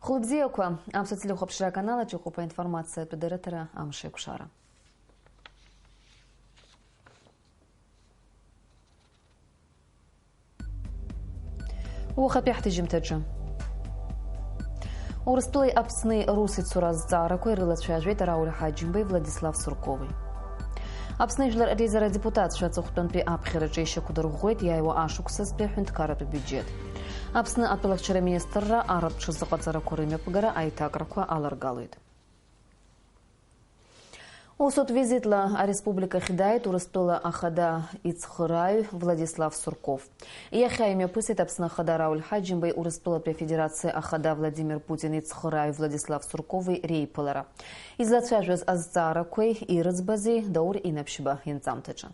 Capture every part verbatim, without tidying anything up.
Хәылбзиақәа, Аԥсуа телехәаԥшра аканал аҿы иҟоуп аинформациатә дырраҭара Амшеикәшара. Уахатәи ҳҭыжьымҭаҿы. Урыстәылеи Аԥсни русеицура азҵаарақәа ирылацәажәеит Рауль Ҳаџьымбеи Владислав Суркови. Аԥсны Жәлар реизара адепутатцәа аҵыхәтәантәи аԥхьараҿы ишьақәдырӷәӷәеит иааиуа ашықәсазтәи аҳәынҭқарратә биуџьет. Аԥсны атәылахьчара министрра арратә ҽазыҟаҵарақәа рымҩаԥгара аиҭакрақәа аларгалоит. Усутә визитла ареспубликахь дааит Урыстәыла ахада ицхырааҩ Владислав Сурков. Иахьа имҩаԥысит Аԥсны Ахада Рауль Ҳаџьымбеи Урыстәылатәи Афедерациа Ахада Владимир Путин ицхырааҩ Владислав Суркови реиԥылара. Излацәажәоз азҵаарақәеи ирыӡбази Даур Инаԥшьба ианҵамҭаҿы.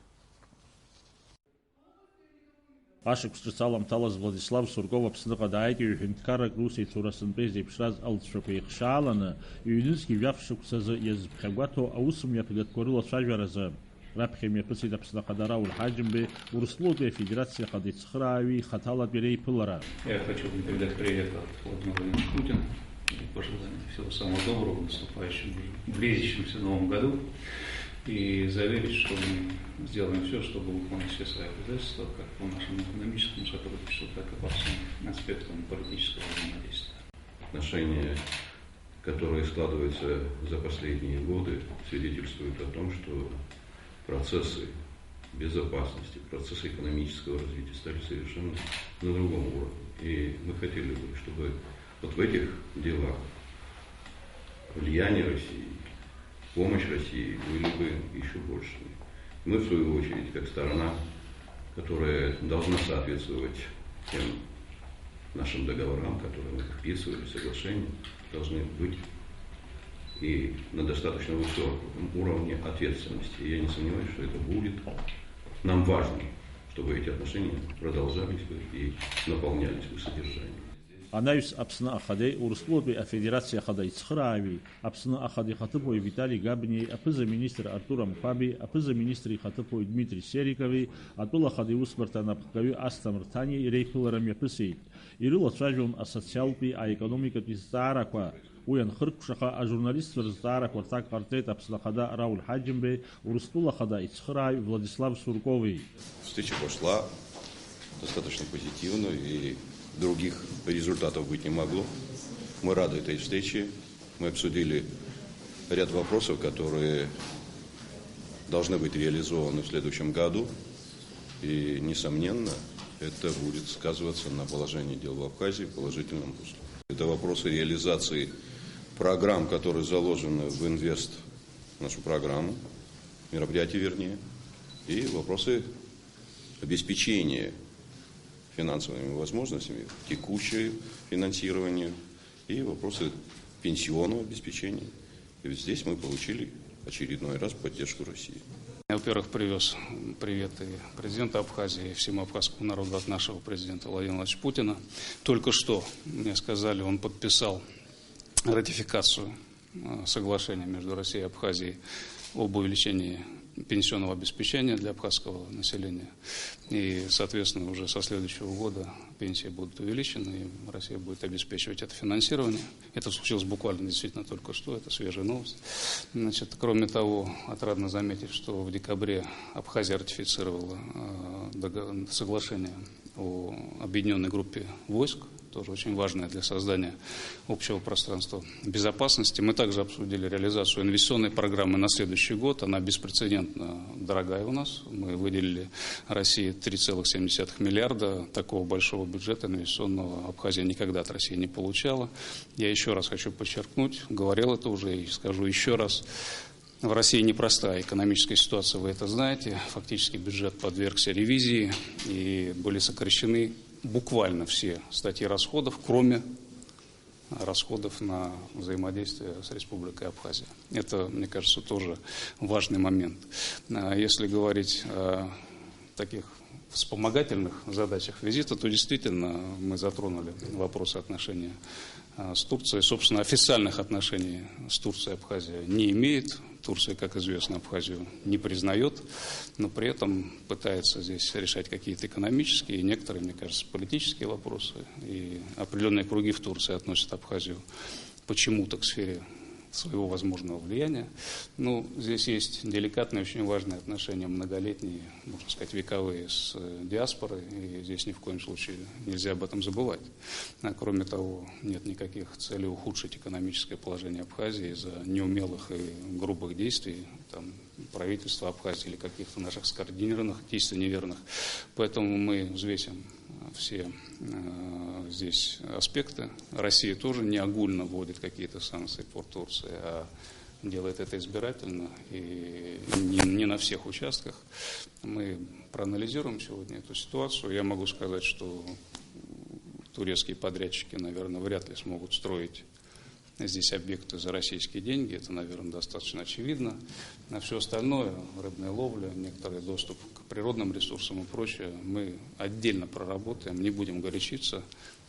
Ашықәс ҿыц аламҭалаз Владислав Сурков Аԥсныҟа дааит, ҩ-ҳәынҭқаррак русеицура сынтәа изеиԥшраз алҵшәақәа ихшааланы, ҩнызқь жәаф шықәсазы иазыԥхьагәаҭоу аусмҩаԥгатәқәа рылацәажәаразы. Раԥхьа имҩаԥысит Аԥсны Ахада Рауль Ҳаџьымбеи Урыстәылатәи Афедерациа Ахада ицхырааҩы ихаҭалатәи реиԥылара. Я хочу передать привет от Владимира Владимировича Путина и пожелать всего самого доброго в наступающем, близящемся Новом году. И заверить, что мы сделаем всё, чтобы выполнить все свои обязательства, как по нашему экономическому сотрудничеству, так и по всем аспектам политического взаимодействия. Отношения, которые складываются за последние годы, свидетельствуют о том, что процессы безопасности, процессы экономического развития стали совершенно на другом уровне. И мы хотели бы, чтобы вот в этих делах влияние России, помощь России были бы ещё большими. Мы, в свою очередь, как сторона, которая должна соответствовать тем нашим договорам, которые мы подписывали, соглашения, должны быть и на достаточно высоком уровне ответственности. И я не сомневаюсь, что это будет. Нам важно, чтобы эти отношения продолжались бы и наполнялись бы содержанием. Анаҩс Аԥсны Ахадеи Урыстәылатәи Афедерациа Ахада ицхырааҩи, Аԥсны Ахада ихаҭыԥуаҩ Витали Габниеи, аԥыза-министр Артур Амқәаби, аԥыза-министр ихаҭыԥуаҩ Дмитри Серикови, атәыла Ахада иусбарҭа анапхгаҩы Асҭамыр Ҭаниеи реиԥылара мҩаԥысит. Ирылацәажәон асоциалтәи, аекономикатәи зҵаарақәа. Уи анхыркәшаха, ажурналистцәа рызҵаарақәа рҭак ҟарҵеит Аԥсны Ахада Рауль Ҳаџьымбеи, Урыстәыла Ахада ицхырааҩ Владислав Суркови. Встреча прошла достаточно позитивно, и других результатов быть не могло. Мы рады этой встрече. Мы обсудили ряд вопросов, которые должны быть реализованы в следующем году. И, несомненно, это будет сказываться на положении дел в Абхазии в положительном русле. Это вопросы реализации программ, которые заложены в инвест, нашу программу, мероприятия, вернее, и вопросы обеспечения финансовыми возможностями, текущее финансирование и вопросы пенсионного обеспечения. И вот здесь мы получили очередной раз поддержку России. Я, во-первых, привез привет и президенту Абхазии, и всему абхазскому народу от нашего президента Владимира Владимировича Путина. Только что мне сказали, он подписал ратификацию, э, соглашения между Россией и Абхазией об увеличении пенсионного обеспечения для абхазского населения. И, соответственно, уже со следующего года пенсии будут увеличены, и Россия будет обеспечивать это финансирование. Это случилось буквально действительно только что, это свежая новость. Значит, кроме того, отрадно заметить, что в декабре Абхазия ратифицировала, э, дого-, соглашение о объединённой группе войск, тоже очень важное для создания общего пространства безопасности. Мы также обсудили реализацию инвестиционной программы на следующий год. Она беспрецедентно дорогая у нас. Мы выделили России три целых семь десятых миллиарда. Такого большого бюджета инвестиционного Абхазия никогда от России не получала. Я ещё раз хочу подчеркнуть, говорил это уже и скажу ещё раз. В России непростая экономическая ситуация, вы это знаете. Фактически бюджет подвергся ревизии, и были сокращены буквально все статьи расходов, кроме расходов на взаимодействие с Республикой Абхазия. Это, мне кажется, тоже важный момент. А если говорить о таких вспомогательных задачах визита, то действительно мы затронули вопросы отношений, а, с Турцией. Собственно, официальных отношений с Турцией Абхазия не имеет. Турция, как известно, Абхазию не признает, но при этом пытается здесь решать какие-то экономические и некоторые, мне кажется, политические вопросы. И определенные круги в Турции относят Абхазию почему-то к сфере своего возможного влияния. Ну, здесь есть деликатные, очень важные отношения, многолетние, можно сказать, вековые, с э, диаспорой, и здесь ни в коем случае нельзя об этом забывать. А кроме того, нет никаких целей ухудшить экономическое положение Абхазии из-за неумелых и грубых действий там, правительства Абхазии или каких-то наших скоординированных действий неверных. Поэтому мы взвесим э, все э, здесь аспекты. Россия тоже не огульно вводит какие-то санкции против Турции, а делает это избирательно и не, не на всех участках. Мы проанализируем сегодня эту ситуацию. Я могу сказать, что турецкие подрядчики, наверное, вряд ли смогут строить здесь объекты за российские деньги. Это, наверное, достаточно очевидно. На все остальное, рыбная ловля, некоторый доступ к природным ресурсам и прочее, мы отдельно проработаем, не будем горячиться.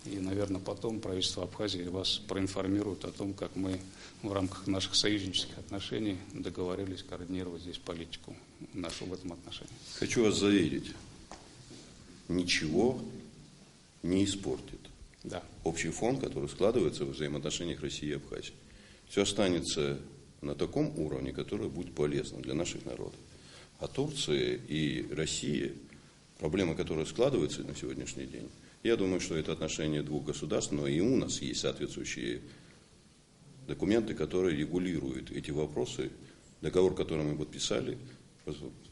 И, наверное, потом правительство Абхазии вас проинформирует о том, как мы в рамках наших союзнических отношений договорились координировать здесь политику нашу в этом отношении. Хочу вас заверить, ничего не испортит Да. общий фон, который складывается во взаимоотношениях России и Абхазии. Все останется на таком уровне, который будет полезным для наших народов. А Турция и Россия, проблемы, которые складываются на сегодняшний день, я думаю, что это отношение двух государств, но и у нас есть соответствующие документы, которые регулируют эти вопросы. Договор, который мы подписали,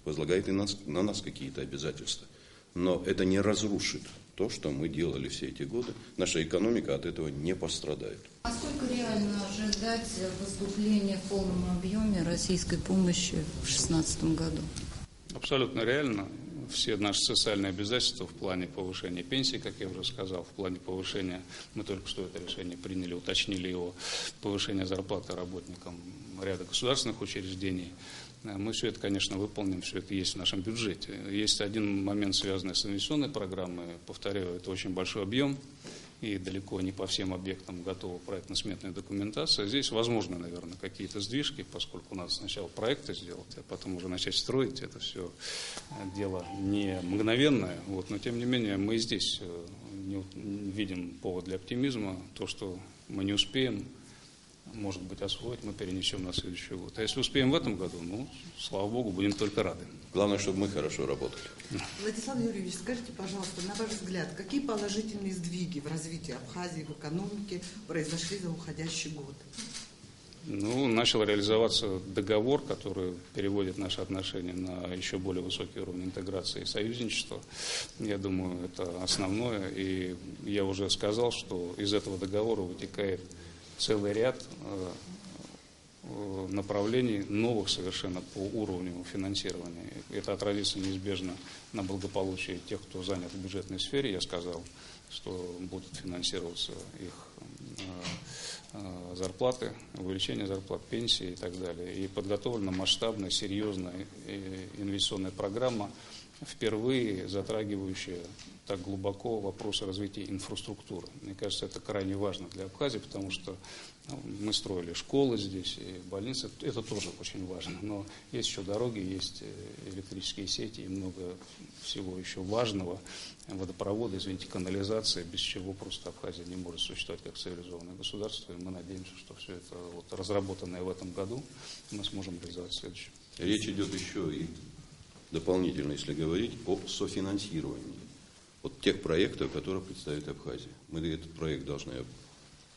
возлагает и нас, на нас какие-то обязательства. Но это не разрушит то, что мы делали все эти годы. Наша экономика от этого не пострадает. Насколько реально ожидать выступления в полном объеме российской помощи в шестнадцатом году? Абсолютно реально. Все наши социальные обязательства в плане повышения пенсий, как я уже сказал, в плане повышения, мы только что это решение приняли, уточнили его, повышение зарплаты работникам ряда государственных учреждений. Мы все это, конечно, выполним, все это есть в нашем бюджете. Есть один момент, связанный с инвестиционной программой. Повторяю, это очень большой объем, и далеко не по всем объектам готова проектно-сметная документация. Здесь возможны, наверное, какие-то сдвижки, поскольку надо сначала проекты сделать, а потом уже начать строить. Это все дело не мгновенное. Вот. Но, тем не менее, мы и здесь э, не, видим повод для оптимизма. То, что мы не успеем, может быть, освоить, мы перенесем на следующий год. А если успеем в этом году, ну, слава богу, будем только рады. Главное, чтобы мы хорошо работали. Владислав Юрьевич, скажите, пожалуйста, на ваш взгляд, какие положительные сдвиги в развитии Абхазии, в экономике произошли за уходящий год? Ну, начал реализоваться договор, который переводит наши отношения на еще более высокий уровень интеграции и союзничества. Я думаю, это основное. И я уже сказал, что из этого договора вытекает целый ряд э, э, направлений новых совершенно по уровню финансирования. Это отразится неизбежно на благополучии тех, кто занят в бюджетной сфере, я сказал, что будут финансироваться их э, э, зарплаты, увеличение зарплат, пенсии и так далее. И подготовлена масштабная, серьезная э, инвестиционная программа, впервые затрагивающая так глубоко вопросы развития инфраструктуры. Мне кажется, это крайне важно для Абхазии, потому что ну, мы строили школы здесь, и больницы. Это тоже очень важно. Но есть еще дороги, есть э, электрические сети и много всего еще важного. Водопроводы, извините, канализации, без чего просто Абхазия не может существовать как цивилизованное государство. И мы надеемся, что все это вот, разработанное в этом году мы сможем реализовать в следующем. Речь идет еще и дополнительно, если говорить, о софинансировании вот тех проектов, которые представит Абхазия. Мы этот проект должны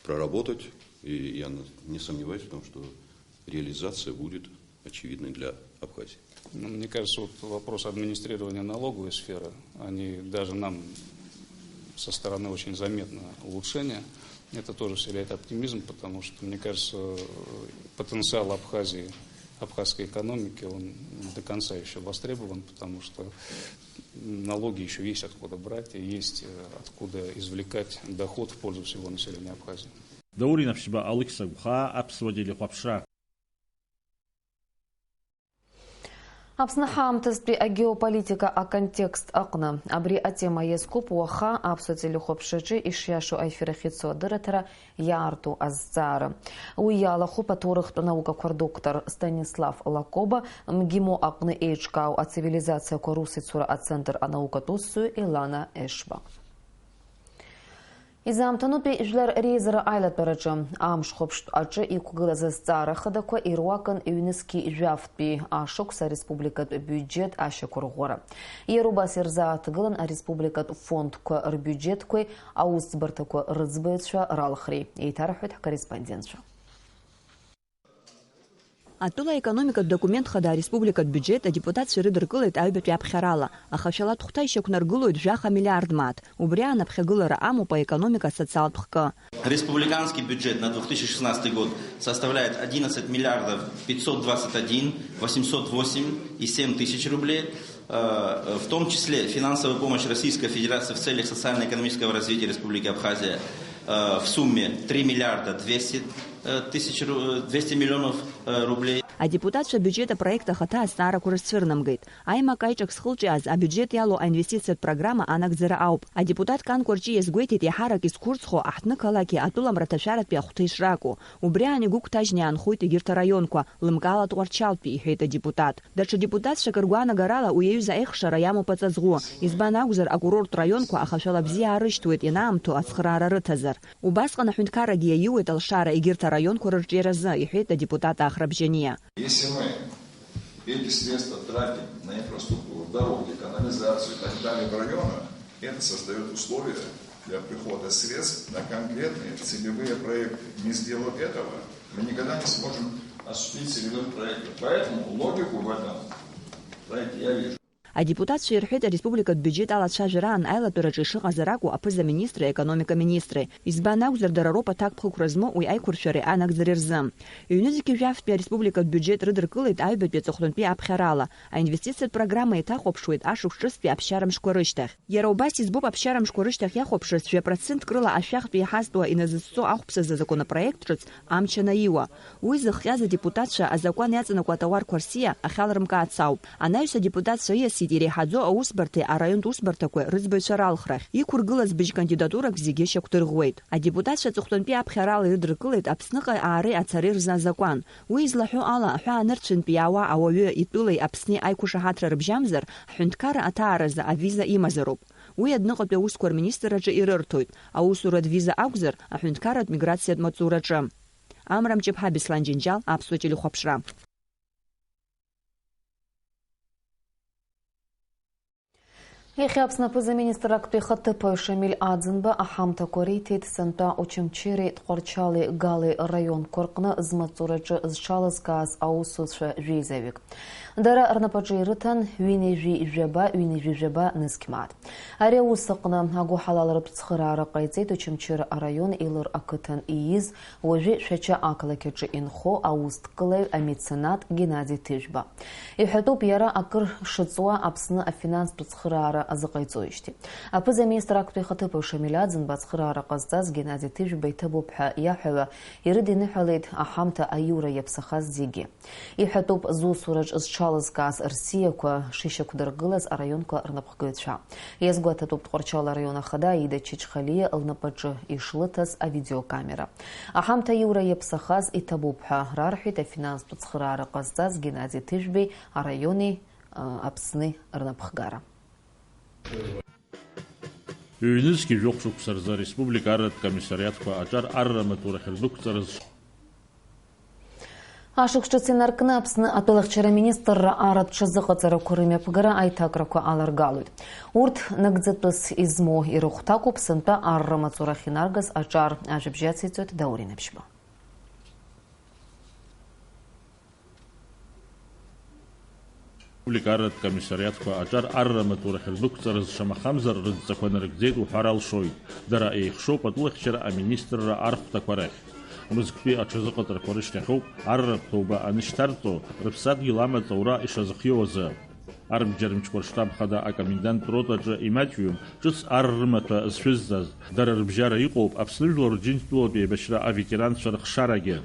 проработать, и я не сомневаюсь в том, что реализация будет очевидной для Абхазии. Ну, мне кажется, вот вопрос администрирования налоговой сферы, они даже нам со стороны очень заметно улучшение. Это тоже вселяет оптимизм, потому что, мне кажется, потенциал Абхазии, абхазской экономики, он до конца еще востребован, потому что налоги еще есть откуда брать, и есть э, откуда извлекать доход в пользу всего населения Абхазии. Даур Инаԥшьба, Алықьса Гәхаа, Аԥсуа телехәаԥшра. Аԥсны ҳаамҭазтәи агеополитика аконтекст аҟны. Абри атема иазкуп уаха аԥсуа телехәаԥшраҿы ишиашоу аефир ахь ицо адырраҭара иаарту азҵаара. Уи иалахәуп аҭоурыхтә наукақәа рдоктор Станислав Лакоба, МГИМО аҟны еиҿкаау ацивилизациақәа русеицура ацентр анаукатә усзуҩ Елана Ешба. Изаамҭанутәи жәлар реизара аилатәараҿы, амш хәаԥштә аҿы иқәгылаз азҵаара хадақәа ируакын ҩнызқьи жәафтәи ашықәс ареспубликатә биуџьет ашьақәырӷәӷәара. Иара убас ирзааҭгылан ареспубликатә фондқәа рбиуџьетқәеи аусӡбарҭақәа рыӡбаҩцәа ралхреи, еиҭарҳәоит ҳкорреспондентцәа. Атәыла аекономикатә документ хада ареспубликатә биуџьет адепутатцәа ирыдыркылеит аҩбатәи аԥхьарала, аха шәалатәхәҭа ишьақәнаргылоит жәаха миллиард мааҭ. Убри аан аԥхьагылара амоуп аекономика асоциалтә хкы. Республиканский бюджет на две тысячи шестнадцатый год составляет одиннадцать миллиардов пятьсот двадцать один восемьсот восемь и семь тысяч рублей, э, в том числе финансовая помощь Российской Федерации в целях социально-экономического развития Республики Абхазия, э, в сумме три миллиарда двести тысяч ру-, двести миллионов, э, рублей. Адепутатцәа абиуџьет апроект ахаҭа азҵаарақәа рызцәырнамгеит. Аимак аиҿак зхылҿиааз абиуџьет иалоу аинвестициатә программа анагӡара ауп. Адепутат Кан Кәарҷиа иазгәеиҭеит, иаҳарак изқәырҵхо аҳҭнықалақьи атәыламраҭашәаратәи ахәҭа ишракәу. Убри аан игәы гәҭажьны иаанхоит егьырҭ араионқәа, лымкаала Тҟәарчалтәи, иҳәеит адепутат. Даҽа депутатцәак ргәаанагарала, уи аҩыза аихшара иамоуп аҵаҵӷәы. Избан акәзар, акурорттә раионқәа ахашәала бзиа аарышьҭуеит, ианаамҭоу ацхыраара рыҭазар. Убасҟан аҳәынҭқаррагьы иаиуеит алшара егьырҭ араионқәа рырҿиаразы, иҳәеит адепутат Ахра Бжьаниа. Если мы эти средства тратим на инфраструктуру, дороги, канализацию и так далее в районах, это создает условия для прихода средств на конкретные целевые проекты. Не сделав этого, мы никогда не сможем осуществить целевые проекты. Поэтому логику в этом проекте я вижу. Адепутатцәа ирҳәеит, ареспубликатә биуџьет алацәажәараан аилатәараҿы ишыҟазар акәу аԥыза-министри аекономика министри. Избан акәзар, дара роуп аҭакԥхықәра змоу уи аиқәыршәареи анагӡареи рзы. Ҩнызқьи жәафтәи ареспубликатә биуџьет рыдыркылеит аҩбатәи аҵыхәтәантәи аԥхьарала. Аинвестициатә программа еиҭахәаԥшуеит ашықәс ҿыцтәи аԥсшьарамшқәа рышьҭахь. Иара убас избоуп аԥсшьарамшқәа рышьҭахь иахәаԥшырц жәа процентк рыла ашәахтә еиҳазтәуа иназыцҵо ахәԥсазы азаконопроект ҿыц амч анаиуа. Уи зыхҟьаз адепутатцәа азакәан иаҵанакуа атауарқәа рсиа ахьалармкаац ауп. Анаҩс адепутатцәа ииасит иреиҳаӡоу аусбарҭеи араионтә усбарҭақәеи рыӡбаҩцәа ралхрахь. Иқәыргылаз быжь кандидатурак зегьы шьақәдырӷәӷәеит. Адепутатцәа аҵыхәтәантәи аԥхьарала ирыдыркылеит Аԥсныҟа аареи ацареи рзы азакәан. Уи излаҳәо ала, аҳәаанырцәынтә иаауа ауаҩы итәылеи Аԥсни аиқәышаҳаҭра рыбжьамзар, ҳҳәынҭқарра аҭааразы авиза имазароуп. Уи адәныҟатәи аусқәа рминистрраҿы ирырҭоит, аусуратә виза акәзар, аҳәынҭқарратә миграциатә маҵзураҿы. Амра Мҷыԥҳа, Беслан Џьынџьал, Аԥсуа телехәаԥшра. Иахьа Аԥсны аԥыза-министр актәи ихаҭыԥуаҩ Шамиль Аӡынба аҳамҭақәа риҭеит сынтәа Очамчыреи Тҟәарчали Галеи раионқәа рҟны змаҵураҿы зҽалызкааз аусуцәа жәеизаҩык. Дара рнапаҿы ирыҭан ҩынҩажәи жәаба, ҩынҩажәи жәаба нызқь мааҭ. Ари аус аҟны агәыҳалалратә цхыраара ҟаиҵеит Очамчыра араион Елыр ақыҭан ииз, уажәы Шәача ақалақь аҿы инхо аусҭкылаҩ амеценат Геннади Ҭыжәба. Иҳәатәуп, иара акыр шыҵуа Аԥсны афинанстә цхыраара азыҟаиҵоижьҭеи. Аԥыза-министр актәи ихаҭыԥуаҩ Шамиль Аӡынба ацхыраара ҟазҵаз Геннади Ҭыжәба иҭабуп ҳәа иаҳәауа ирыдиныҳәалеит аҳамҭа аиура иаԥсахаз зегьы. Иҳәатәуп, зусураҿ зҽалызкааз рсиақәа шишьақәдыргылаз араионқәа рнапхгаҩцәа. Иазгәаҭатәуп Тҟәарчал араион ахада Аида Чачхалиа лнапаҿы ишлыҭаз авидеокамера. Аҳамҭа аиура иаԥсахаз иҭабуп ҳәа рарҳәеит афинанстә цхыраара ҟазҵаз Геннади Ҭыжәбеи араиони, а, Аԥсни рнапхгара. Ҩнызқьи жәохә шықәса рзы ареспублика арратә комиссариатқәа аҿар арра амаҵурахь рдәықәҵараз. Ашықәс ҿыц инаркны Аԥсны атәылахьчара министрра арратә ҽазыҟаҵарақәа рымҩаԥгара аиҭакрақәа аларгалоит. Урҭ нагӡатәыс измоу ирыхәҭакуп сынтәа арра амаҵурахь инаргаз аҿар. Ажәабжь ациҵоит Даур Инаԥшьба. Республика арратә комиссариатқәа аҿар арра амаҵурахь рдәықәҵараз шамахамзар рыдҵақәа нарыгӡеит уҳәар алшоит. Дара еихшоуп атәылахьчара аминистрра архәҭақәа рахь. Мызқәтәи аҽазыҟаҵарақәа рышьҭахьоуп арратә ҭоуба анышьҭарҵо, рыԥсадгьыл амаҵ аура ишазыхиоу азы. Арбџьар мчқәа рштаб хада акоменданттә ротаҿы имаҷҩым, ҿыц ар рымаҭәа зшәызҵаз, дара рыбжьара иҟоуп Аԥсны жәлар Џьынџьтәылатә еибашьра аветеранцәа рыхшарагьы.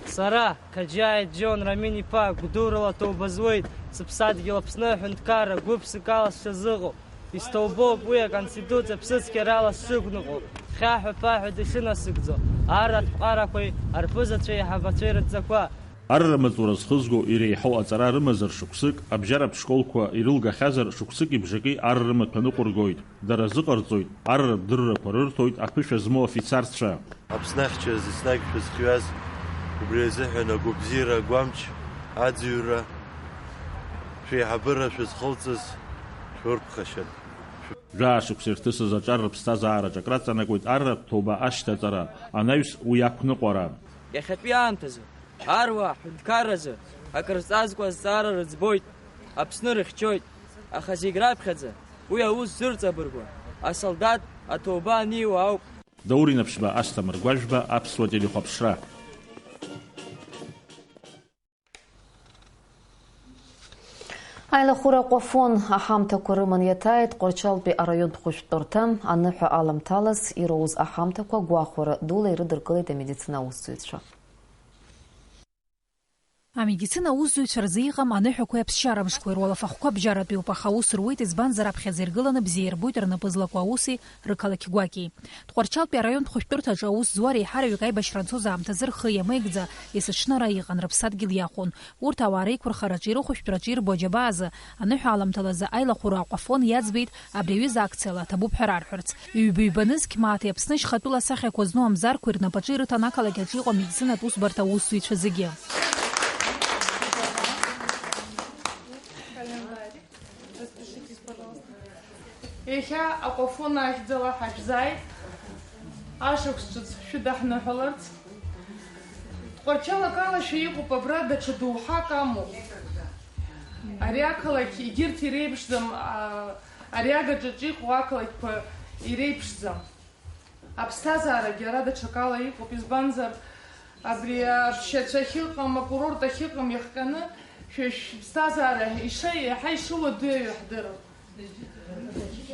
Сара, Қаџьаиа Џьон Рамин-иԥа, гәдурала ҭоуба зуеит, сыԥсадгьыл Аԥсны аҳәынҭқарра гәыԥсыкала сшазыҟоу. Исҭоубоуп уи Аконституциа ԥсыцқьарала сшықәныҟәо, хьаҳәа-ԥаҳәа дышынасыгӡо, арратә ҟарақәеи арԥызацәеи аиҳабацәеи рыдҵақәа. Арра маҵура зхызго иреиҳау аҵара рымазар шықәсык, абжьаратә школқәа ирылгахьазар, шықәсыки бжаки арра рымаҭәа ныҟәыргоит. Дара рзыҟарҵоит, арратә дыррақәа рырҭоит аԥышәа змоу афицарцәа. Аԥсны ахьчаразы еснагь шәызхиаз убри азыҳәан агәабзиара агәамч аӡыҩра шәеиҳабыра шәызхылҵыз шәурԥхашьан. Жәаа шықәса ирҭысыз аҿар рыԥсҭазаараҿ акраҵанакуеит арратә ҭоуба ашьҭаҵара, анаҩс уи ақәныҟәара. Иахьатәи аамҭазы аруаа ҳҳәынҭқарразы акрызҵазкуа азҵаара рыӡбоит, Аԥсны рыхьчоит, аха зегь раԥхьаӡа уи аус зырҵабыргуа асолдаҭ аҭоуба аниуа ауп. Даур Инаԥшьба, Асҭамыр Гәажәба, Аԥсуа телехәаԥшра. Аилахәыра Аҟәафон аҳамҭақәа рыман иаҭааит Тҟәарчалтәи араионтә хәышәтәырҭа аныҳәа аламҭалаз ироуз аҳамҭақәа гәахәара дула ирыдыркылеит амедицина аусзуҩцәа. Амедицина аусзуҩцәа рзы иҟам аныҳәақәеи аԥсшьарамшқәеи руалафахәқәа бжьаратәиуп, аха аус руеит, избанзар, аԥхьаӡа иргыланы бзиа ирбоит рнапы злаку ауси рықалақь гәаки. Тҟәарчалтәи араионтә хәышәтәырҭаҿы аус зуа реиҳараҩык аибашьра анцоз аамҭазы рхы иамеигӡа, есыҽнара иҟан, рыԥсадгьыл иахәон. Урҭ ауаа реиқәырхараҿы, ирыхәышәтәраҿы ирбо аџьабаазы, аныҳәа аламҭалазы аилахәыра Аҟәафон иаӡбеит абри аҩыза акциала аҭабуп ҳәа рарҳәарц. Ҩба-ҩба нызқь мааҭи Аԥсны шьхатәыла асахьақәа зну Амзарқәеи рнапаҿы ирыҭан ақалақь аҿы иҟоу амедицинатә усбарҭа аусзуҩцәа зегьы. Иахьа Аҟәафон ахьӡала ҳашәзааит, ашықәс ҿыц шәыдаҳныҳәаларц. Тҟәарчал акалашәа иҟоуп, абра даҽа доуҳак амоуп. Ари ақалақь егьырҭ иреиԥшӡам, а, ари агаҿаҿы иҟоу ақалақьқәа иреиԥшӡам. Аԥсҭазаарагьы ара даҽакала иҟоуп, избанзар, абри аԥсшьацәа ахьыҟам, акурорт ахьыҟам иахҟьаны шәа-, шәыԥсҭазаара иша-, еиҳа ишыуадаҩу ҳдыруеит.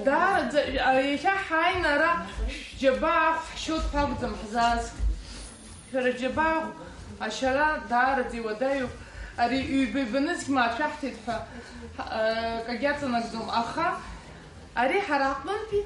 Даараӡа, а, иахьа ҳааины ара шәџьабаа ахә ҳшьоит ҳәа акәӡам ҳзааз. Шәара шәџьабаа ахә ашьара даараӡа иуадаҩуп. Ари ҩба-ҩба нызқь мааҭ шәаҳҭеит ҳәа, а, акагьы аҵанакӡом, аха ари ҳара ҳҟынтәи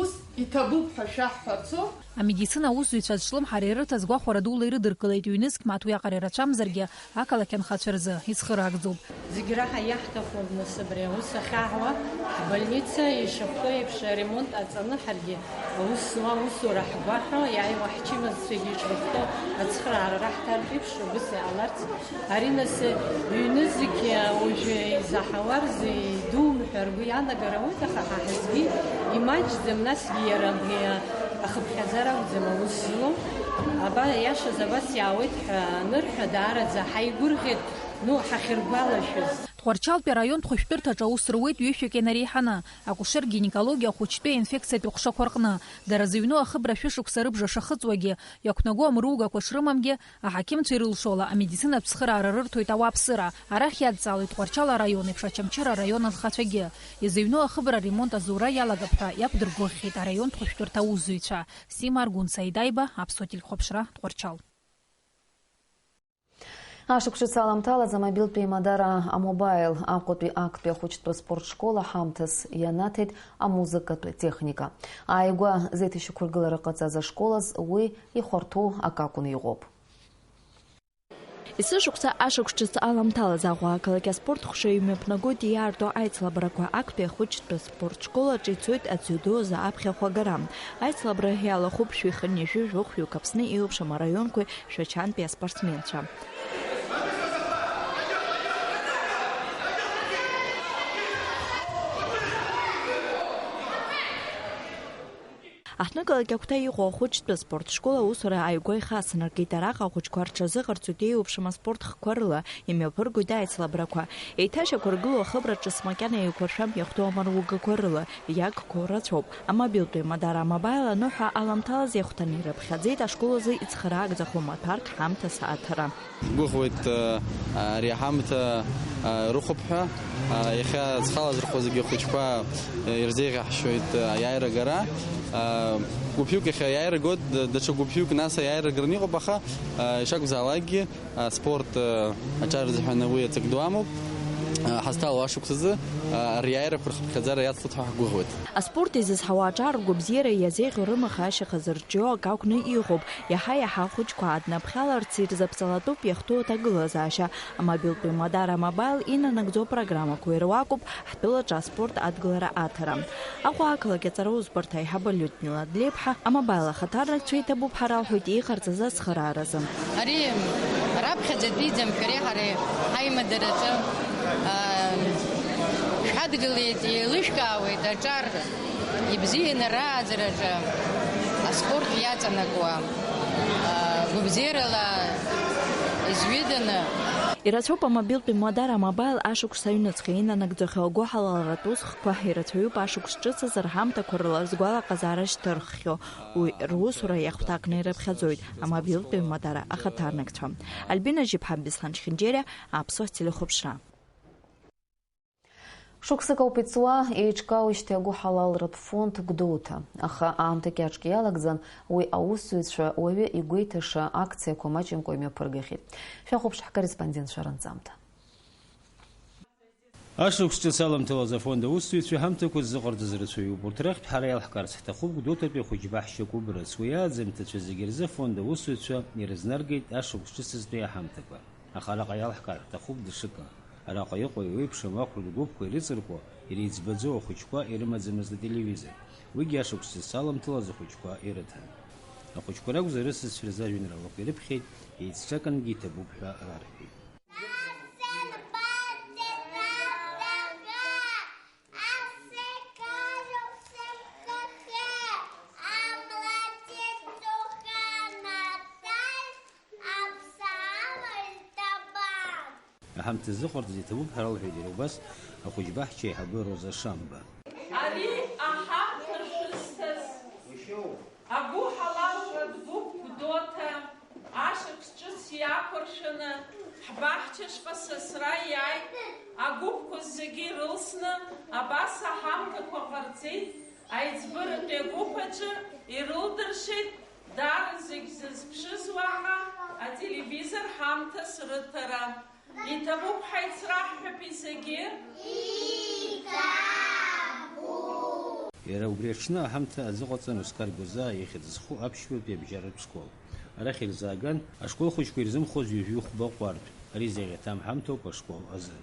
ус иҭабуп ҳәа шәаҳҳәарцоуп. Амедицина аусзуҩцәа азҿлымҳара ирыҭаз гәахәара дула ирыдыркылеит, ҩнызқь мааҭ уиаҟара ирацәамзаргьы, ақалақь анхацәа рзы ицхыраагӡоуп. Зегь раҳа иаҳҭаху нас абри аус ахьаҳуа, ҳбольница ишахәҭоу еиԥш аремонт ҟаҵаны, ҳаргьы аус зуа аусура ҳгәаҳәо, иааиуа ҳчымазцәагьы ишрыхәҭоу ацхыраара раҳҭартә еиԥш убыс иҟаларц. Ари нас ҩнызқь уажәы изаҳауа рзы идумҳәа ргәы иаанагар ауеит, аха ҳа ҳазгьы имаҷӡам, насгьы иара абри ахыԥхьаӡара акәӡам аус злоу. Аба, иашаз абас иаауеит ҳәа анырҳәа, даараӡа ҳаигәырӷьеит, ну, ҳахьыргәалашәаз. Тҟәарчалтәи араионтә хәышәтәырҭаҿы аус руеит ҩышәҩык инареиҳаны, акушер-гинекологиа, ахәыҷтәы инфекциатә ҟәшақәа рҟны. Дара зыҩноу ахыбра шәышықәса рыбжа шахыҵуагьы, иақәнаго амругақәа шрымамгьы, аҳақьымцәа ирылшола амедицинатә цхыраара рырҭоит ауааԥсыра. Арахь иадҵаалоит Тҟәарчал араион еиԥш Очамчыра араион анхацәагьы. Изыҩноу ахыбра аремонт азура иалагап ҳәа иақәдыргәыӷхьеит араионтә хәышәтәырҭа аусзуҩцәа. Сима Аргәын, Саида Аиба, Аԥсуа телехәаԥшра, Тҟәарчал. Ашықәс ҿыц аламҭалаз амобилтә еимадара А-Мобаил, Аҟәатәи актәи ахәыҷтәы аспорт школ аҳамҭас ианаҭеит амузыкатә техника. Ааигәа зеиҭашьақәыргылара ҟаҵаз ашкол азы уи ихәарҭоу акы акәны иҟоуп. Есышықәса ашықәс ҿыц аламҭалаз Аҟәа ақалақь аспорт ҟәша имҩаԥнагоит иаарту аицлабрақәа. Актәи ахәыҷтәы аспорт школ аҿы ицоит адзиудо азы аԥхьахә агара. Аицлабра иалахәуп шәи хынҩажәи жәохәҩык Аԥсны еиуеиԥшым араионқәеи Шәачантәи аспортсменцәа. Аҳҭнықалақь агәҭа иҟоу ахәыҷтәы аспорт школ аусура ааигәа ихацнаркит. Араҟа ахәыҷқәа рҽазыҟарҵоит еиуеиԥшым аспорт хкқәа рыла, имҩаԥыргоит аицлабрақәа. Еиҭашьақәыргылоу ахыбраҿы смакьана еиқәыршәам иахәҭоу амаругақәа рыла, иагқәоу рацәоуп. Амобилтә еимадара А-Мобаил аныҳәа аламҭалаз иахәҭаны ирыԥхьаӡеит ашкол азы ицхыраагӡахо маҭәарк ҳамҭас аҭара. Гәыӷуеит, э, ари аҳамҭа, э, рыхәап ҳәа, э, иахьа зхалазырхәо зегьы ахәыҷқәа, э, ирзеиӷьаҳшьоит, э, аиааира агара. Э, Гәыԥҩык иахьа аиааира гоит, даҽа гәыԥҩык нас аиааира гарны иҟоуп, аха, а, ишакәзаалакгьы, аспорт, а, аҿар азыҳәан уи аҵак ду амоуп. А, ҳазҭало ашықәсазы, а, ариааирақәа рхыԥхьаӡара иацлоит ҳәа ҳгәыӷуеит. Аспорт изызҳауа аҿар ргәабзиара иазеиӷьу рымаха ашьаха зырҿио акы акәны иҟоуп. Иаҳа-иаҳа ахәыҷқәа аднаԥхьаларц ирзаԥҵалатәуп иахәҭоу аҭагылазаашьа. Амобилтәи Мадара Мобаил инанагӡо программақәа ируакуп ҳтәылаҿы аспорт адгылара аҭара. Аҟәа ақалақь аҵара усбарҭа аиҳабы Людмила Длеиԥҳа амобаил ахаҭарнакцәа иҭабуп ҳәа ралҳәоит иҟарҵаз ацхырааразы. Ари раԥхьаӡатәи Џьамшәареи ҳареи ҳаимадараҿы, аа, шәҳадгылеит, еилышәкаауеит аҿар ибзианы рааӡараҿы аспорт иаҵанакуа, аа, гәабзиарала изҩыданы. Ирацәоуп амобилтәи Мадара Мобаил ашықәс аҩныҵҟа инанагӡахьоу агәыҳалалратә усхқәа, ирацәаҩуп ашықәс ҿыц азы рҳамҭақәа рыла згәалаҟазаара шьҭырххьоу. Уи русура иахәҭакны ирыԥхьаӡоит амобилтәи Мадара ахаҭарнакцәа. Альбина Жьиԥҳа, Беслан Чхинџьериа, Аԥсуа телехәаԥшра. Шықәсык ауп иҵуа, еиҿкаауеижьҭеи агәыҳалалратә фонд Гәдоуҭа. Аха аамҭа кьаҿк иалагӡан, уи аусзуҩцәа уаҩы игәеиҭаша акциақәа маҷымкәа имҩаԥыргахьеит. Шәахәаԥш ҳкорреспондентцәа ранҵамҭа. Ашықәс ҿыц аламҭалаз афонд аусзуҩцәа ҳамҭақәа ззыҟарҵаз рацәаҩуп. Урҭ рахьтә ҳара иалҳкаарц ҳҭахуп Гәдоуҭатәи ахәыҷбаҳча Кәыбрыц. Уи ааӡамҭацәа зегьы рзы афонд аусзуҩцәа ирызнаргеит ашықәс ҿыцызтәи аҳамҭақәа. Аха араҟа иалҳкаар ҳҭахуп даҽакы. Араҟа иҟоу еиуеиԥшым ахәра гәыԥқәа ирыҵаркуа, иреиҵбаӡоу ахәыҷқәа ирымаӡамызт ателевизор. Уигьы ашықәс ҿыц аламҭалаз ахәыҷқәа ирыҭан. Ахәыҷқәа ракәзар, рысасцәа рзы ажәеинраалақәа ирыԥхьеит, еицҿакынгьы иҭабуп ҳәа рарҳәеит. Аҳамҭа ззыҟарҵаз иҭабуп ҳәа ралҳәеит иара убас ахәыҷбаҳча аиҳабы Роза Шамба. Ари аҳамҭа шәызҭаз агәыҳалалратә гәыԥ Гәдоуҭа ашықәс ҿыц иақәыршәаны ҳбаҳчаҿы сасра иааит, агәыԥқәа зегьы ирылсны абас аҳамҭақәа ҟарҵеит, аиҵбыратәи агәыԥ аҿы ирылдыршеит, дара зегь зызԥшыз уаҳа ателевизор ҳамҭас рыҭара. Иҭабуп ҳаицраҳҳәап зегьы. Иара убри аҽны аҳамҭа азыҟаҵан Оскар Гозаа ихьӡ зху аԥшьбатәи абжьаратә школ. Арахь ирзааган, ашкол хәыҷқәа ирзымхоз ҩажәи хәба ҟәардә. Ари зеиӷьаҭам ҳамҭоуп ашкол азы.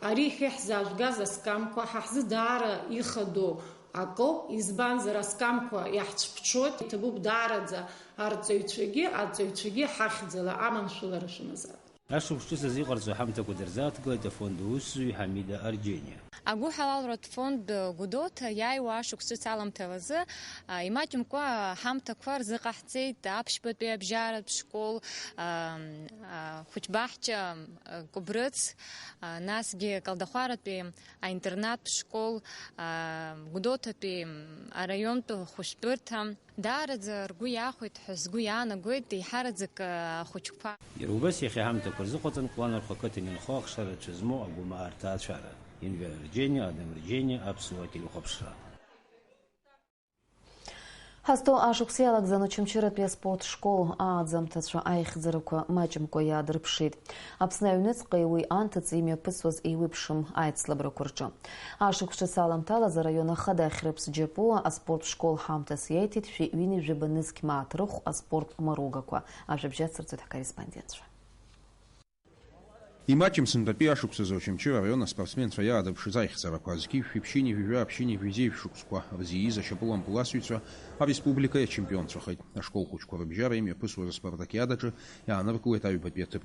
Ари иахьа иаҳзаажәгаз аскамқәа ҳа ҳзы даара ихадоу акоуп, избанзар, аскамқәа иаҳцәыԥҽуеит, иҭабуп даараӡа арҵаҩцәагьы, аҵаҩцәагьы ҳахьӡала аманшәалара шәымазааит. Ашықәс ҿыц азы иҟарҵо аҳамҭақәа дырзааҭгылеит афонд аусзуҩ Ҳамида Арџьениа. Агәыҳалалратә фонд Гәдоуҭа иааиуа ашықәс ҿыц аламҭалазы, а, имаҷымкәа аҳамҭақәа рзыҟаҳҵеит аԥшьбатәи абжьаратә школ, а, а, хәыҷбаҳча, а, Кәыбрыц, а, насгьы Калдахәаратәи аинтернаттә школ, а, Гәдоуҭатәи араионтә хәышәтәырҭа. Даараӡа ргәы иахәеит ҳәа сгәы иаанагоит еиҳараӡак ахәыҷқәа. Иара убас иахьа ҳамҭақәа рзыҟаҵан Кәланархә ақыҭан инхо ахшара рацәа змоу Агәымаа рҭаацәара, Енвер Рџьениа, Адам Рџьениа, Аԥсуа телехәаԥшра. Ҳазҭоу ашықәс иалагӡан Очамчыратәи аспорт школ ааӡамҭацәа аихьӡарақәа маҷымкәа иаадырԥшит. Аԥсны аҩныҵҟеи уи анҭыҵи имҩаԥысуаз еиуеиԥшым аицлабрақәа рҿы. Ашықәс ҿыц аламҭалаз араион ахада Хьрыԥс Џьапуа аспорт школ ҳамҭас иаиҭеит шәи ҩынҩажәаба нызқь мааҭ рыхә аспорт хәмаругақәа. Ажәабжь ацырҵоит ҳкорреспондентцәа. Имаҷым сынтәатәи ашықәсазы Очамчыра араион аспортсменцәа иаадырԥшыз аихьӡарақәа зқьи жәшәи ԥшьынҩажәи жәаа ԥшьынҩажәи зеижә шықәсқәа рзы ииз ашьапылампыл асыҩцәа ареспублика иачемпионцәахеит. Ашкол хәыҷқәа рыбжьара имҩаԥысуаз аспартакиадаҿы иааныркылеит аҩбатәи аҭыԥ.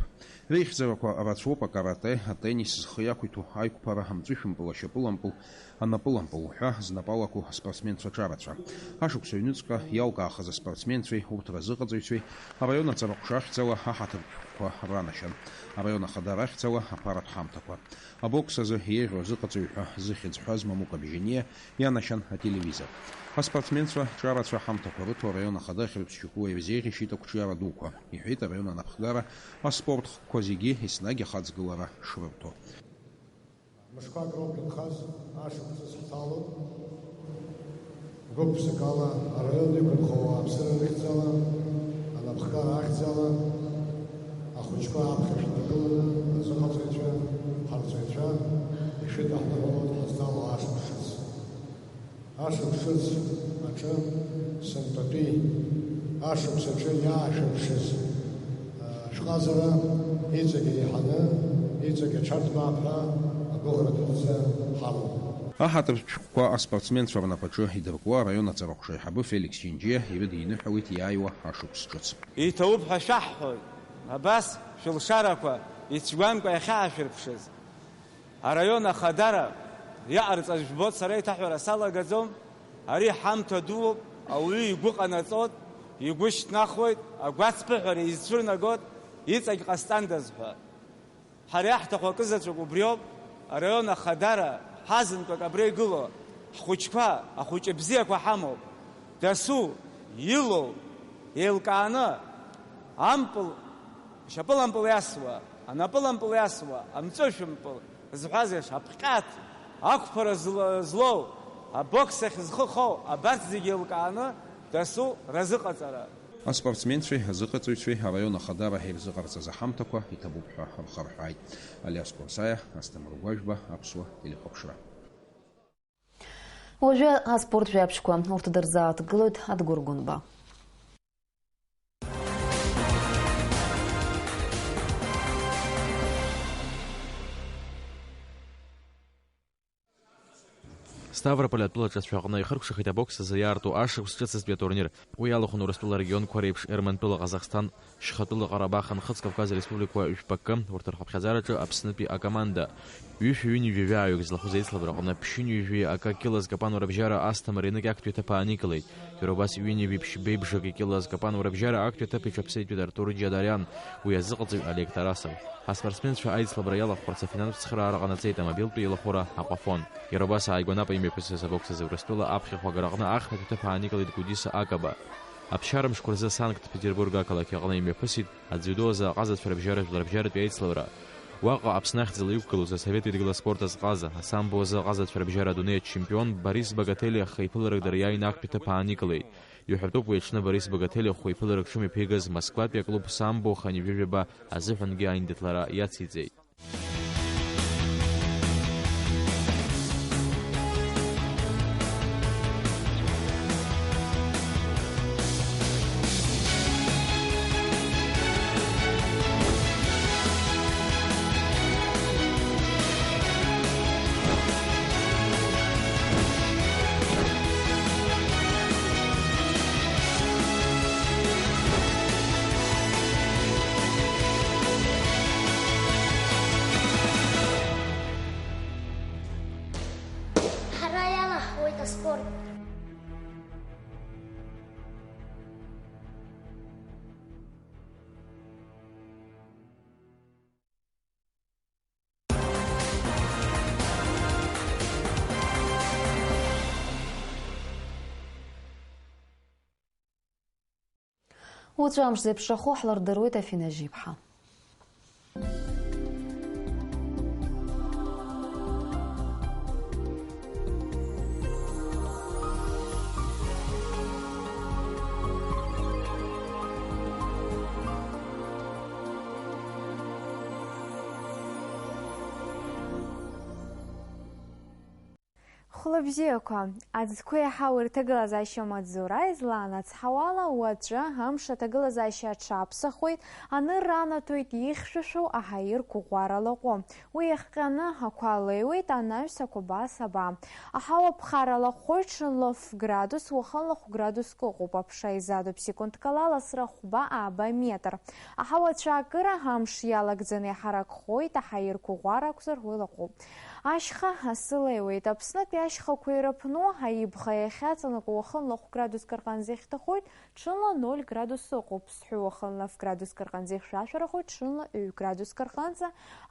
Реихьӡарақәа рацәоуп акарате, атеннис, зхы иақәиҭу аиқәԥара, амҵәышәымпыл, ашьапылампыл, анапылампыл уҳәа знапы алаку аспортсменцәа ҿарацәа. Ашықәс аҩныҵҟа иалкаахаз аспортсменцәеи урҭ разыҟаҵаҩцәеи араион аҵараҟәша ахьӡала аҳаҭыртә шәҟәқәа ранашьан, араион ахадара ахьӡала аԥаратә ҳамҭақәа. Абокс азы еиӷьу азыҟаҵаҩ ҳәа зыхьӡ ҳәаз Мамука Бжьаниа ианашьан ателевизор. Аспортсменцәа ҿарацәа ҳамҭақәа рыҭо араион ахада Хьрыԥс Џьапуа иазеиӷьашьеит ақәҿиара дуқәа, иҳәеит араион анапхгара аспорт хкқәа зегьы еснагь ахаҵгылара шрырҭо. Мышқәак роуп инхаз, ашықәсазы ҳҭалоуп. Гәык-ԥсыкала араион иқәынхо ауааԥсыра рыхьӡала, анапхгара ахьӡала, ахәыҷқәа аԥхьа шәнаргыланы, азыҟаҵаҩцәа, ҳарҵаҩцәа, ишәыдаҳныҳәалоит ҳазҭало ашықәс ҿыц. Ашықәс ҿыц аҿы сынтәатәи ашықәс аҿы иаашәырԥшыз, а, шәҟазара иҵегь еиҳаны, иҵегь аҽарҭбаап ҳәа агәыӷра дуӡӡа ҳамоуп. Аҳаҭыртә шәҟәқәа аспортсменцәа рнапаҿы идыркуа араион аҵара ҟәша аиҳабы Феликс Џьынџьиа ирыдиныҳәалеит иааиуа ашықәс ҿыц. Иҭабуп ҳәа шәаҳҳәоит, абас шәылшарақәа ицәгәамкәа иахьаашәырԥшыз. Араион ахадара иҟарҵаз жәбоит, сара иҭаҳәара салагаӡом. Ари ҳамҭа дууп, ауаҩы игәы ҟанаҵоит, игәы шьҭнахуеит, агәацԥыҳәара изцәырнагоит, иҵегь ҟасҵандаз ҳәа. Ҳара иаҳҭаху акызаҵәык убриоуп, араион ахадара ҳазынтәык абра игылоу ҳхәыҷқәа, ахәыҷы бзиақәа ҳамоуп. Дасу илоу еилкааны, ампыл, шьапылампыл иасуа, анапылампыл иасуа, амҵәышәымпыл зҳәаз еиԥш, аԥҟьаҭ, ақәԥара зло-, злоу, абокс ахь зхы хоу, абарҭ зегьы еилкааны дасу разыҟаҵара. Аспортсменцәеи азыҟаҵаҩцәеи араион ахадара ирзыҟарҵаз аҳамҭақәа иҭабуп ҳәа рхырҳәааит. Алиас Кәарсаиа, Асҭамыр Гәажәба, Аԥсуа телехәаԥшра. Уажәы аспорт жәабжьқәа, урҭ дырзааҭгылоит Адгәыр Гәынба. Ставрополь атәылаҿацәа аҟны ихыркәшахеит абокс азы иаарту ашықәс ҿыцызтәи атурнир. Уи иалахәын Урыстәыла арегионқәа реиԥш Ермантәыла, Ҟазахсҭан, Шьхатәыла, Ҟарабах, Нхыҵ Кавказ ареспубликақәа жәпакы, урҭ рхыԥхьаӡараҿы Аԥснытәи акоманда. Ҩышәи ҩынҩажәи жәаҩаҩык злахәыз аицлабра аҟны ԥшьынҩажәи акы акьыла зкапан уарабжьара Асҭамыр Еныкь актәи аҭыԥ ааникылеит. Иара убас ҩынҩажәи ԥшьбеи бжаки кьыла зкапан уарабжьара актәи аҭыԥ иҿаԥсеитәит Артур Џьадариан, уи азыҟаҵаҩ Олег Тарасов. Ҳаспортсменцәа аицлабра иалахәхарц афинантә цхыраара ҟанаҵеит амобилтәи еилахәыра Аҟәафон. Иара убас ааигәа наҟ имҩаԥысыз абокс азы Урыстәыла аԥхьахә агарҟны ахԥатәи аҭыԥ ааникылеит Гәдиса Акаба. Аԥсшьарамшқәа рзы Санкт-Петербург ақалақь аҟны имҩаԥысит адзиудо азы аҟазацәа рыбжьара жәларбжьаратәи аицлабра. Уаҟа Аԥсны ахьӡала иқәгылоз асовет еидгыла аспорт азҟаза, асамбо азы аҟазацәа рыбжьара адунеи ачемпион Борис Богатели ахеиԥыларак дара иааины актәи аҭыԥ ааникылеит. Иҳәатәуп, уи аҽны Борис Богатели ахәеиԥыларак шымҩаԥигаз Москватәи аклуб Самбо хынҩажәи жәаба азыҳәангьы аиндаҭлара иациҵеит. Ҳара иалаҳхуеит аспорт. Уаҵәы амш зеиԥшрахо ҳлырдыруеит Афина Жьиԥҳа. Хәлыбзиақәа, аӡқәа иаҳау рҭагылазаашьа маҵзура излаанацҳауала, уаҵәы амш аҭагылазаашьа аҽаԥсахуеит, анырра анаҭоит ихьшәашәоу аҳаирқәа ӷәӷәара лаҟәы. Уи иахҟьаны ақәа леиуеит анаҩс ақәаба асаба. Аҳауа ԥхара лаҟәхоит, ҽынла ф градус, уахынла хә градуск ыҟоуп, аԥша изадуп секундк ала ласра хәба ааба метр. Аҳауа цәаакыра амш иалагӡаны иҳаракхоит, аҳаирқәа ӷәӷәара акәзар уи лаҟәуп. Ашьха асы леиуеит. Аԥснытәи ашьхақәа ирыԥну аибӷа иахьаҵанакуа уахынла хә градуск рҟынӡа ихьҭахоит, ҽынла ноль градус ыҟоуп. Сҳәы уахынла ф градуск рҟынӡа ихьшәашәарахоит, ҽынла ҩ градуск рҟынӡа.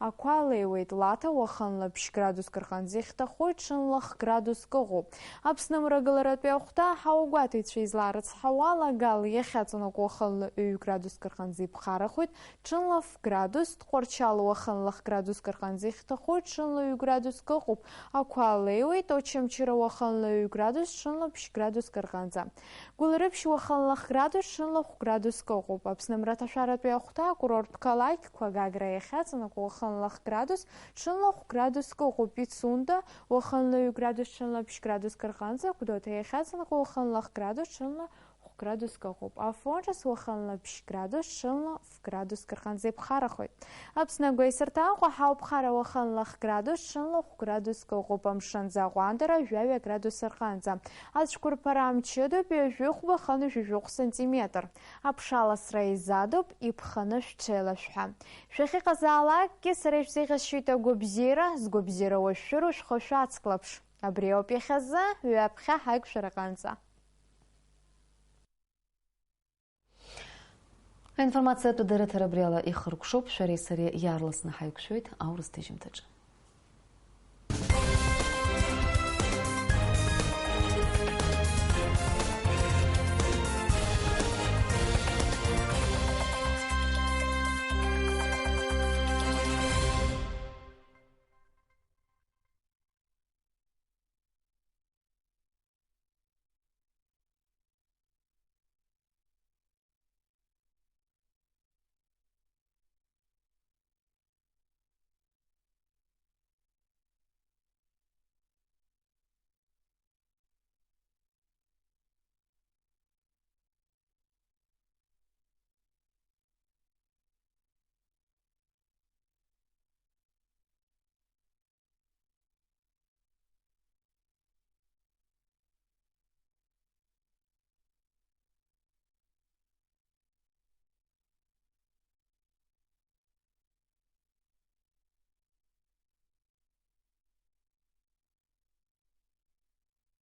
Ақәа леиуеит. Лаҭа уахынла ԥшь градуск рҟынӡа ихьҭахоит, ҽынла х градуск ыҟоуп. Аԥсны мрагыларатәи ахәҭа аҳауагәаҭаҩцәа излаарыцҳауала, Гал иахьаҵанакуа уахынла ҩ градуск рҟынӡа иԥхарахоит, ҽынла ф градус, Тҟәарчал уахынла х градуск рҟынӡа ихьҭахоит, ҽынла ҩ градус градуск ыҟоуп. Ақәа леиуеит, Очамчыра уахынла ҩ градус, ҽынла ԥшь градуск рҟынӡа. Гәылрыԥшь уахынла х градус, ҽынла хә градуск ыҟоуп. Аԥсны амраҭашәаратәи ахәҭа акурорттә қалақьқәа, Гагра иахьаҵанакуа уахынла х градус, ҽынла хә градуск ыҟоуп. Пицунда уахынла ҩ градус, ҽынла ԥшь градуск рҟынӡа. Гәдоуҭа иахьаҵанакуа уахынла х градус, ҽынла хә градуск ыҟоуп. Афон ҿыц уахынла ԥшь градус, ҽынла ф градуск рҟынӡа иԥхарахоит. Аԥсны агәеисырҭа Аҟәа ҳауа ԥхара уахынла х градус, ҽынла хә градуск ыҟоуп. Амшынӡы аҟәандара жәаҩа градус рҟынӡа. Ацәқәырԥара мчыдоуп, ҩажәи хәба хынҩажәи жәохә сантиметр. Аԥшаласра еизадоуп, иԥханы шәҽеилашәҳәа. Шәахьыҟазаалакгьы сара ишәзеиӷьасшьоит агәабзиара, згәабзиара уашәшәыроу шәхы шәацклаԥш. Абри ауп иахьазы, ҩаԥхьа ҳаиқәшәара аҟынӡа. Аинформациатә дырраҭара абри ала ихыркәшоуп, шәареи сареи иаарласны ҳаиқәшәоит аурыс ҭыжьымҭаҿы.